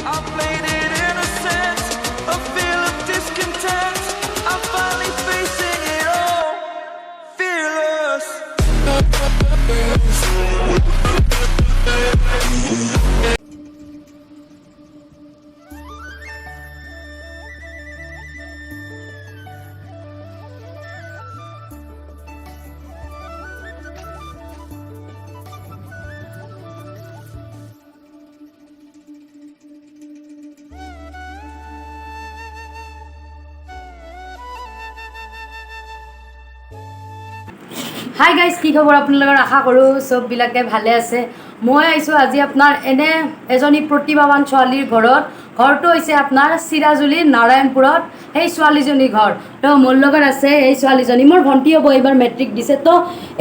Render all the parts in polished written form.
I played it innocent, a feel of discontent. I'm finally facing it all, fearless. Hi guys, কি খবৰ আপোনালোকৰ? আশা কৰোঁ চববিলাকে ভালে আছে। মই আহিছোঁ আজি আপোনাৰ এনে এজনী প্ৰতিভাৱান ছোৱালীৰ ঘৰত। ঘৰটো হৈছে আপোনাৰ চিৰাজুলি নাৰায়ণপুৰত সেই ছোৱালীজনীৰ ঘৰ। তো মোৰ লগত আছে এই ছোৱালীজনী, মোৰ ভণ্টি হ'ব, এইবাৰ মেট্ৰিক দিছে। তো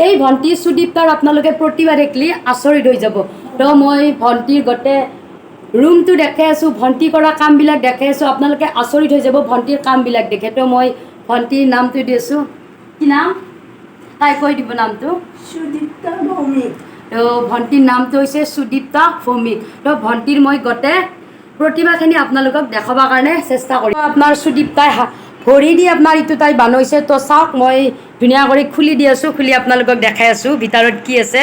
এই ভণ্টি সুদীপ্তাৰ আপোনালোকে প্ৰতিভা দেখিলে আচৰিত হৈ যাব। তো মই ভণ্টিৰ গোটেই ৰুমটো দেখাই আছোঁ, ভণ্টি কৰা কামবিলাক দেখাই আছোঁ, আপোনালোকে আচৰিত হৈ যাব ভণ্টিৰ কামবিলাক দেখে। তো মই ভণ্টিৰ নামটো দি আছোঁ। কি নাম? তাই কৈ দিব নামটো। সুদীপ্তা ভৌমিক। তো ভণ্টিৰ নামটো হৈছে সুদীপ্তা ভৌমিক। তো ভণ্টিৰ মই গোটেই প্ৰতিভাখিনি আপোনালোকক দেখাবৰ কাৰণে চেষ্টা কৰিম। আপোনাৰ সুদীপ্তাই ভৰি দি আপোনাৰ ইটো তাই বনাইছে। তো চাওক, মই ধুনীয়া কৰি খুলি দি আছোঁ, খুলি আপোনালোকক দেখাই আছোঁ ভিতৰত কি আছে।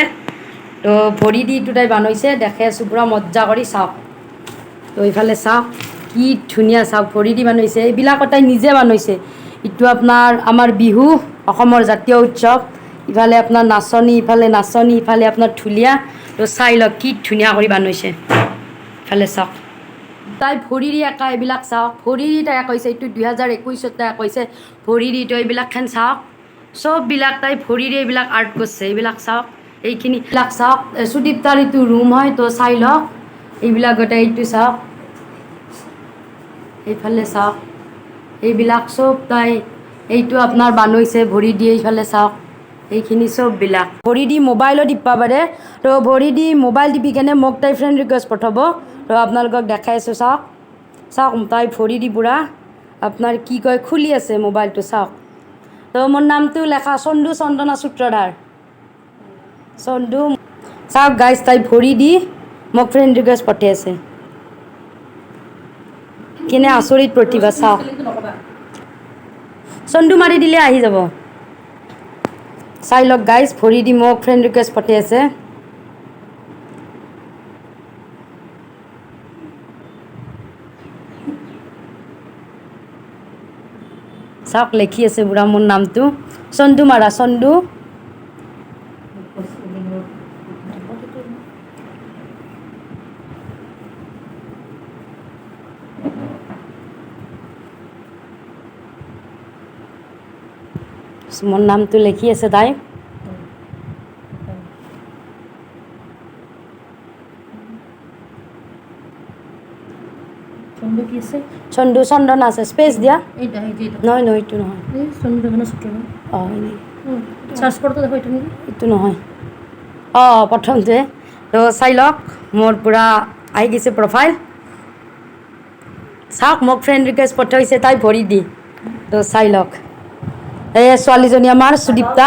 তো ভৰি দি ইটো তাই বনাইছে, দেখাই আছোঁ পূৰা মজা কৰি, চাওক। তো এইফালে চাওক, কি ধুনীয়া, চাওক, ভৰি দি বনাইছে। এইবিলাকো তাই নিজে বনাইছে। ইটো আপোনাৰ আমাৰ বিহু, অসমৰ জাতীয় উৎসৱ। ইফালে আপোনাৰ নাচনী, ইফালে নাচনী, ইফালে আপোনাৰ ঢুলীয়া। তো চাই লওক, কি ধুনীয়া কৰি বনাইছে। ইফালে চাওক, তাই ভৰিৰে আঁকা এইবিলাক চাওক, ভৰিৰে তাই কৈছে। এইটো 2021ত তাই কৈছে ভৰি দি। তো এইবিলাক খেন চাওক, চববিলাক তাই ভৰিৰে এইবিলাক আৰ্ট কৰিছে। এইবিলাক চাওক, এইখিনি এইবিলাক চাওক। সুদীপ্তাৰ এইটো ৰুম হয়। তো চাই লওক এইবিলাক গোটেই। এইটো চাওক, এইফালে চাওক, এইবিলাক চব তাই এইটো আপোনাৰ বানৈছে ভৰি দি। এইফালে চাওক, এইখিনি চববিলাক ভৰি দি মোবাইলো টিপবা পাৰে। তো ভৰি দি মোবাইল টিপি কেনে মোক তাই ফ্ৰেণ্ড ৰিকুৱেষ্ট পঠাব। তো আপোনালোকক দেখাই আছোঁ, চাওক চাওক, তাই ভৰি দি পূৰা আপোনাৰ কি কয় খুলি আছে মোবাইলটো, চাওক। তো মোৰ নামটো লেখা চন্দু চন্দনা সূত্ৰধাৰ, চন্দু। চাওক গাইজ, তাই ভৰি দি মোক ফ্ৰেণ্ড ৰিকুৱেষ্ট পঠাই আছে। কেনে আচৰিত প্ৰতিভা, চাওক। চন্দু মাৰি দিলে আহি যাব। চাই লওক গাইজ, ভৰি দি মোক ফ্ৰেণ্ড ৰিকুৱেষ্ট পঠাই আছে। চাওক, লিখি আছে বুঢ়া মোৰ নামটো চন্দু মাৰা চন্দু। মোৰ নামটো লিখি আছে তাই। চন্দু কি আছে? চন্দু চন্দন আছে, স্পেচ দিয়া। এইটা, এই যে এটা। নহয় নহয়, এইটো নহয়। এই চন্দু চন্দনা সূত্ৰধৰ। অঁ, এনেই। চাৰ্চ কৰোঁতে দেখো, এইটো নেকি? এইটো নহয়। অঁ, প্ৰথমটোৱে। তো চাই লওক, মোৰ পূৰা আহি গৈছে প্ৰফাইল। চাওক, মোক ফ্ৰেণ্ড ৰিকুৱেষ্ট পঠাইছে তাই ভৰি দি। তো চাই লওক, এই ছোৱালীজনী আমাৰ সুদীপ্তা,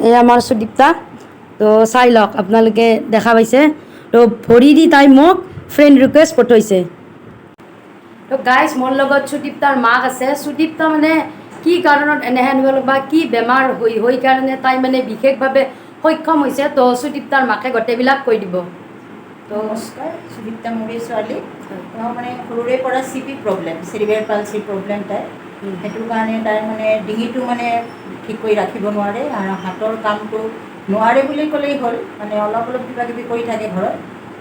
এই আমাৰ সুদীপ্তা। তো চাই লওক, আপোনালোকে দেখা পাইছে। তো ভৰি দি তাই মোক ফ্ৰেণ্ড ৰিকুৱেষ্ট পঠাইছে। তো গাইজ, মোৰ লগত সুদীপ্তাৰ মাক আছে। সুদীপ্তা মানে কি কাৰণত এনেহেন হ'ল বা কি বেমাৰ হৈ হৈ কাৰণে তাই মানে বিশেষভাৱে সক্ষম হৈছে, তো সুদীপ্তাৰ মাকে গোটেইবিলাক কৈ দিব। তো নমস্কাৰ। সুদীপ্তা মোৰে ছোৱালী। তেওঁ মানে সৰুৰে পৰা CP problem, cerebral palsy problem তাই। সেইটো কাৰণে তাই মানে ডিঙিটো মানে ঠিক কৰি ৰাখিব নোৱাৰে আৰু হাতৰ কামটো নোৱাৰে বুলি ক'লেই হ'ল। মানে অলপ অলপ কিবা কিবি কৰি থাকে ঘৰত,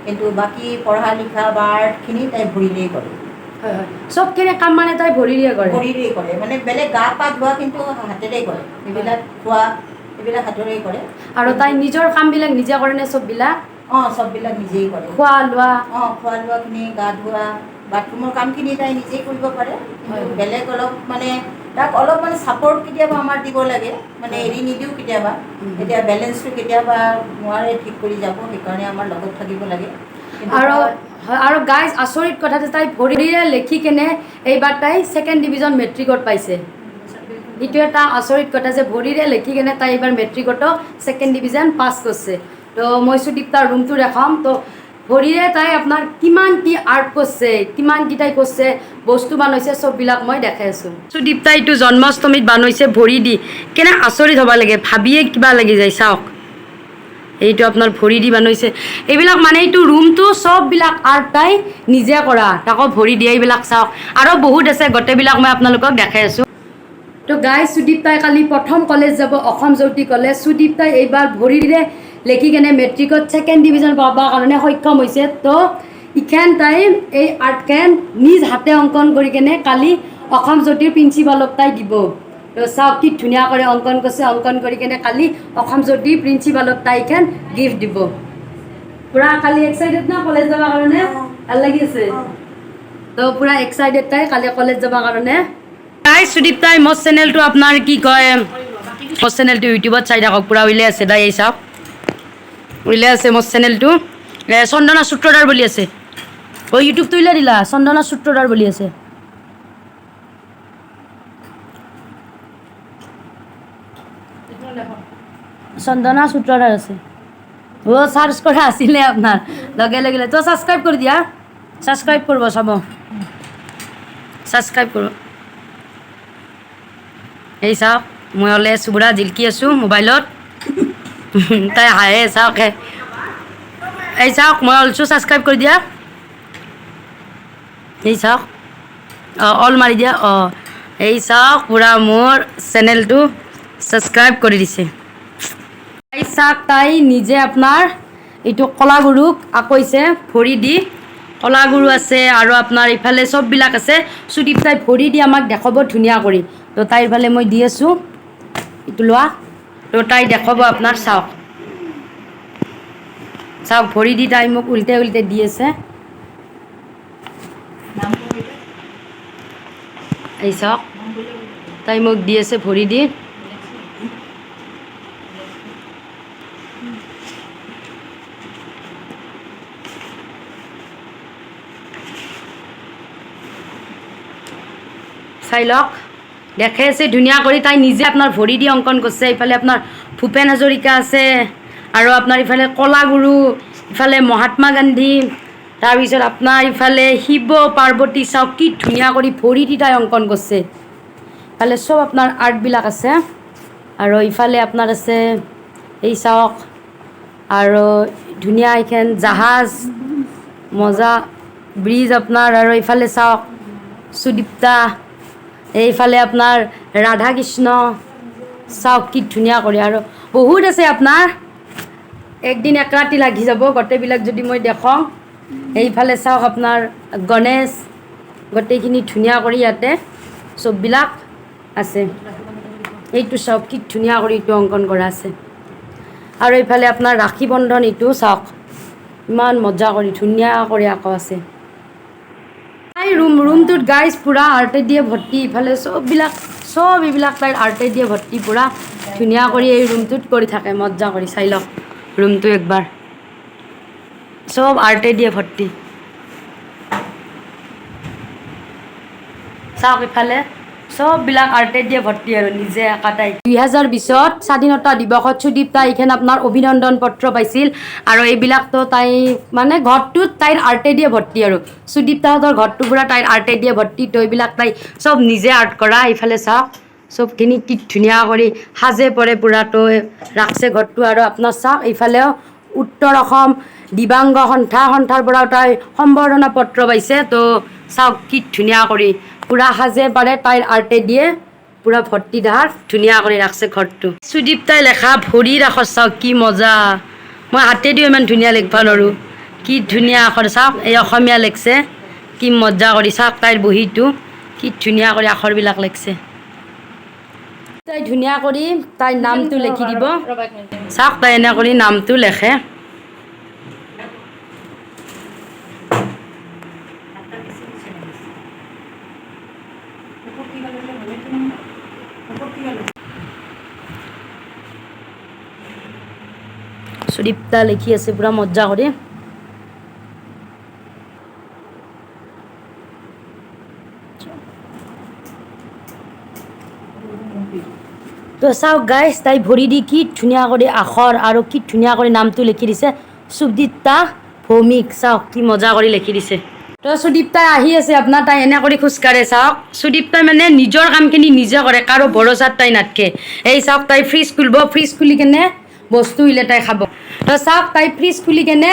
কিন্তু বাকী পঢ়া লিখা বা আৰ্টখিনি তাই ভৰিৰেই কৰে। হয় হয়, চবখিনি কাম মানে তাই ভৰিৰে কৰে। ভৰিৰেই কৰে, মানে বেলেগ গা পা ধোৱা কিন্তু হাতেৰেই কৰে, এইবিলাক খোৱা এইবিলাক হাতেৰেই কৰে। আৰু তাই নিজৰ কামবিলাক নিজে কৰেনে চববিলাক? অঁ, চববিলাক নিজেই কৰে। খোৱা লোৱা? অঁ, খোৱা লোৱাখিনি, গা ধোৱা, বাথৰুমৰ কামখিনি তাই নিজেই কৰিব পাৰে। কিন্তু বেলেগ অলপ মানে তাক অলপ মানে ছাপৰ্ট কেতিয়াবা আমাৰ দিব লাগে, মানে এৰি নিদিওঁ কেতিয়াবা। এতিয়া বেলেঞ্চটো কেতিয়াবা নোৱাৰে ঠিক কৰি যাব, সেইকাৰণে আমাৰ লগত থাকিব লাগে। কিন্তু আৰু হয়, আৰু গাইজ, আচৰিত কথাটো, তাই ভৰিৰে লিখি কেনে এইবাৰ তাই ছেকেণ্ড ডিভিজন মেট্ৰিকত পাইছে। এইটো এটা আচৰিত কথা যে ভৰিৰে লিখি কেনে তাই এইবাৰ মেট্ৰিকতো ছেকেণ্ড ডিভিজন পাছ কৰিছে। তো মই সুদীপ্তাৰ ৰুমটো দেখাম। তো ভৰিৰে তাই আপোনাৰ কিমান কি আৰ্ট কৰিছে, কিমান কি তাই কৰিছে, বস্তু বনাইছে, চববিলাক মই দেখাই আছোঁ। সুদীপ্তাই এইটো জন্মাষ্টমীত বনাইছে ভৰি দি, কেনে আচৰিত হ'ব লাগে, ভাবিয়ে কিবা লাগি যায়। চাওক, এইটো আপোনাৰ ভৰি দি বনাইছে এইবিলাক, মানে এইটো ৰুমটো চববিলাক আৰ্ট তাই নিজে কৰা, তাকো ভৰি দিয়ে। এইবিলাক চাওক, আৰু বহুত আছে, গোটেইবিলাক মই আপোনালোকক দেখাই আছোঁ। তো গাই, সুদীপ্তাই কালি প্ৰথম কলেজ যাব, অসম জ্যোতি কলেজ। সুদীপ্তাই এইবাৰ ভৰিৰে লেখি কেনে মেট্ৰিকত ছেকেণ্ড ডিভিজন পাবৰ কাৰণে সক্ষম হৈছে। তো ইখান তাই এই আৰ্টখেন নিজ হাতে অংকন কৰি কেনে কালি অসম জ্যোতিৰ প্ৰিন্সিপালক তাই দিব। তো চাওক, কি ধুনীয়া কৰি অংকন কৰিছে। অংকন কৰি কেনে কালি অসম জ্যোতিৰ প্ৰিন্সিপালক তাই এইখন গিফ্ট দিব। পূৰা কালি এক্সাইটেড না কলেজ যাবৰ কাৰণে? ভাল লাগি আছে। তো পূৰা এক্সাইটেড তাই কালি কলেজ যাবৰ কাৰণে। তাই সুদীপ তাই মোৰ চেনেলটো আপোনাৰ কি কয়, মোৰ চেনেলটো ইউটিউবত চাই থাকক, পূৰা উলিয়াই আছে তাই। এই চাওক, উলিয়াই আছে মোৰ চেনেলটো, চন্দনা সূত্ৰধাৰ বুলি আছে। অ', ইউটিউবটো উলিয়াই দিলা, চন্দনা সূত্ৰধাৰ বুলি আছে। চন্দনা সূত্ৰধাৰ আছে। অ', চাৰ্চ কৰা আছিলে আপোনাৰ লগে লগে। তো ছাবস্ক্ৰাইব কৰি দিয়া, ছাবস্ক্ৰাইব কৰিব, চাব, ছাবস্ক্ৰাইব কৰিব। এই চাওক, মই হ'লে চুবুৰা জিলকি আছোঁ মোবাইলত, তাই হাঁহে। চাওক হে, এই চাওক, মই অলছো, ছাবস্ক্ৰাইব কৰি দিয়া। এই চাওক, অঁ, অল মাৰি দিয়া। অঁ, এই চাওক, পূৰা মোৰ চেনেলটো ছাবস্ক্ৰাইব কৰি দিছে। এই চাওক, তাই নিজে আপোনাৰ এইটো কলাগুৰুক আঁকৈছে ভৰি দি। কলাগুৰু আছে আৰু আপোনাৰ ইফালে চববিলাক আছে। সুদীপ তাই ভৰি দি আমাক দেখাব ধুনীয়া কৰি। তো তাইৰ ফালে মই দি আছোঁ, এইটো লোৱা। তো তাই দেখাব আপোনাৰ, চাওক চাওক, ভৰি দি তাই মোক উল্টে উল্টে দি আছে। এই চাওক, তাই মোক দি আছে ভৰি দি। চাই লওক, দেখে আছে ধুনীয়া কৰি। তাই নিজে আপোনাৰ ভৰি দি অংকন কৰিছে। ইফালে আপোনাৰ ভূপেন হাজৰিকা আছে আৰু আপোনাৰ ইফালে কলাগুৰু, ইফালে মহাত্মা গান্ধী, তাৰপিছত আপোনাৰ ইফালে শিৱ পাৰ্বতী। চাওক, কি ধুনীয়া কৰি ভৰি দি তাই অংকন কৰিছে। ইফালে চব আপোনাৰ আৰ্টবিলাক আছে আৰু ইফালে আপোনাৰ আছে, এই চাওক, আৰু ধুনীয়া এইখন জাহাজ, মজা ব্ৰিজ আপোনাৰ। আৰু ইফালে চাওক সুদীপ্তা, এইফালে আপোনাৰ ৰাধা কৃষ্ণ। চাওক কি ধুনীয়া কৰি, আৰু বহুত আছে আপোনাৰ, একদিন এক ৰাতি লাগি যাব গোটেইবিলাক যদি মই দেখাওঁ। এইফালে চাওক আপোনাৰ গণেশ, গোটেইখিনি ধুনীয়া কৰি ইয়াতে চববিলাক আছে। এইটো চাওক, কি ধুনীয়া কৰি এইটো অংকন কৰা আছে। আৰু এইফালে আপোনাৰ ৰাখী বন্ধন, এইটো চাওক, ইমান মজা কৰি ধুনীয়া কৰি আঁকা আছে। তাই ৰুমটোত গাইজ পূৰা আৰ্টে দিয়ে ভৰ্তি। ইফালে চববিলাক, চব এইবিলাক তাইৰ আৰ্টে দিয়ে ভৰ্তি, পূৰা ধুনীয়া কৰি এই ৰুমটোত কৰি থাকে মজা কৰি। চাই লওক ৰুমটো একবাৰ, চব আৰ্টে দিয়ে ভৰ্তি। চাওক, ইফালে চববিলাক আৰ্টে দিয়ে ভৰ্তি আৰু নিজে আঁকা তাই। 2020ত স্বাধীনতা দিৱসত সুদীপ তাই এইখন আপোনাৰ অভিনন্দন পত্ৰ পাইছিল। আৰু এইবিলাকতো তাই মানে ঘৰটোত তাইৰ আৰ্টে দিয়ে ভৰ্তি আৰু সুদীপ তাহঁতৰ ঘৰটো পূৰা তাইৰ আৰ্টে দিয়ে ভৰ্তি। তো এইবিলাক তাই চব নিজে আৰ্ট কৰা। এইফালে চাওক, চবখিনি কি ধুনীয়া কৰি সাজে পৰে পূৰা তো ৰাখছে ঘৰটো। আৰু আপোনাৰ চাওক, এইফালেও উত্তৰ অসম দিবাংগ সন্থাৰ পৰাও তাই সম্বৰ্ধনা পত্ৰ পাইছে। তো চাওক, কি ধুনীয়া কৰি পূৰা সাজে পাৰে তাইৰ আৰ্টে দিয়ে পূৰা ভৰ্তি ধাৰ ধুনীয়া কৰি ৰাখছে ঘৰটো। সুদীপ তাই লেখা ভৰিৰ আখৰ চাওক, কি মজা। মই হাতেদিও ইমান ধুনীয়া লিখিব নোৱাৰোঁ, কি ধুনীয়া আখৰ। চাওক, এই অসমীয়া লিখছে কি মজা কৰি। চাওক তাইৰ বহীটো কি ধুনীয়া কৰি আখৰবিলাক লিখছে। তাই ধুনীয়া কৰি তাইৰ নামটো লিখি দিব। চাওক, তাই এনে কৰি নামটো লেখে। সুদীপ্তা লিখি আছে পুৰা মজা কৰি। তো চাওক গাইজ, তাই ভৰি দি কি ধুনীয়া কৰি আখৰ আৰু কি ধুনীয়া কৰি নামটো লিখি দিছে, সুদীপ্তা ভৌমিক। চাওক কি মজা কৰি লিখি দিছে। তো সুদীপ্তাই আহি আছে আপোনাৰ, তাই এনে কৰি খোজকাঢ়ে। চাওক, সুদীপ্তাই মানে নিজৰ কামখিনি নিজে কৰে, কাৰো ভৰসাত তাই নাথাকে। এই চাওক, তাই ফ্ৰিজ খুলিব, ফ্ৰিজ খুলি কেনে বস্তু উলিয়াই তাই খাব। তো চাওক, তাই ফ্ৰিজ খুলি কেনে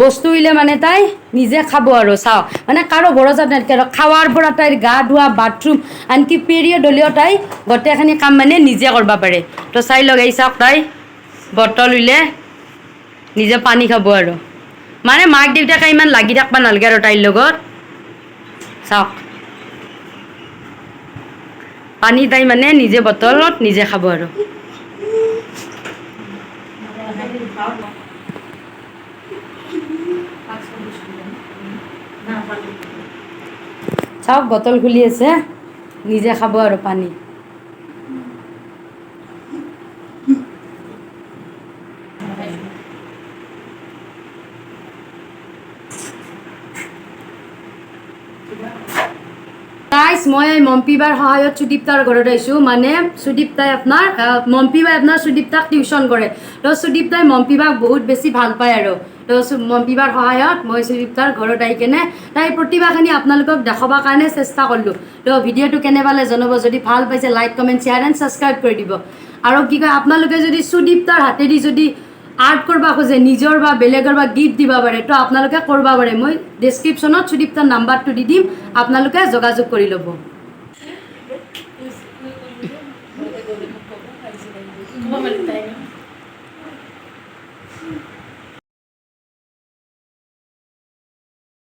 বস্তু উলিয়াই মানে তাই নিজে খাব আৰু। চাওক, মানে কাৰো ভৰসাত নাথাকে আৰু। খাৱাৰ পৰা তাইৰ গা ধোৱা, বাথৰুম, আনকি পিৰিয়ড হ'লেও তাই গোটেইখিনি কাম মানে নিজে কৰিব পাৰে। তো চাই লওক, এই চাওক, তাই বটল উলিয়াই নিজে পানী খাব আৰু। মানে মাক দেউতাকে ইমান লাগি থাকিব নালাগে আৰু তাইৰ লগত। চাওক, পানী তাই মানে নিজে বটলত নিজে খাব আৰু। চাওক, বটল খুলি আছে, নিজে খাব আৰু পানী। গাইজ, মই এই মম্পীবাৰ সহায়ত সুদীপ্তাৰ ঘৰত আহিছোঁ। মানে সুদীপ্তাই আপোনাৰ মম্পীবাই আপোনাৰ সুদীপ্তাক টিউশ্যন কৰে। তো সুদীপ্তাই মম্পীবাক বহুত বেছি ভাল পায় আৰু। তো মম্পীবাৰ সহায়ত মই সুদীপ্তাৰ ঘৰত আহি কেনে তাইৰ প্ৰতিভাখিনি আপোনালোকক দেখাবৰ কাৰণে চেষ্টা কৰিলোঁ। তো ভিডিঅ'টো কেনে পালে জনাব। যদি ভাল পাইছে, like, comment, share and subscribe কৰি দিব। আৰু কি কয়, আপোনালোকে যদি সুদীপ্তাৰ হাতেদি যদি আৰ্ট কৰিব খোজে, নিজৰ বা বেলেগৰ বা গিফ্ট দিব পাৰে, তো আপোনালোকে কৰিব পাৰে। মই ডেছক্ৰিপশ্যনত সুদীপ্তাৰ নাম্বাৰটো দি দিম, আপোনালোকে যোগাযোগ কৰি ল'ব। ক'ব পাৰি তাই।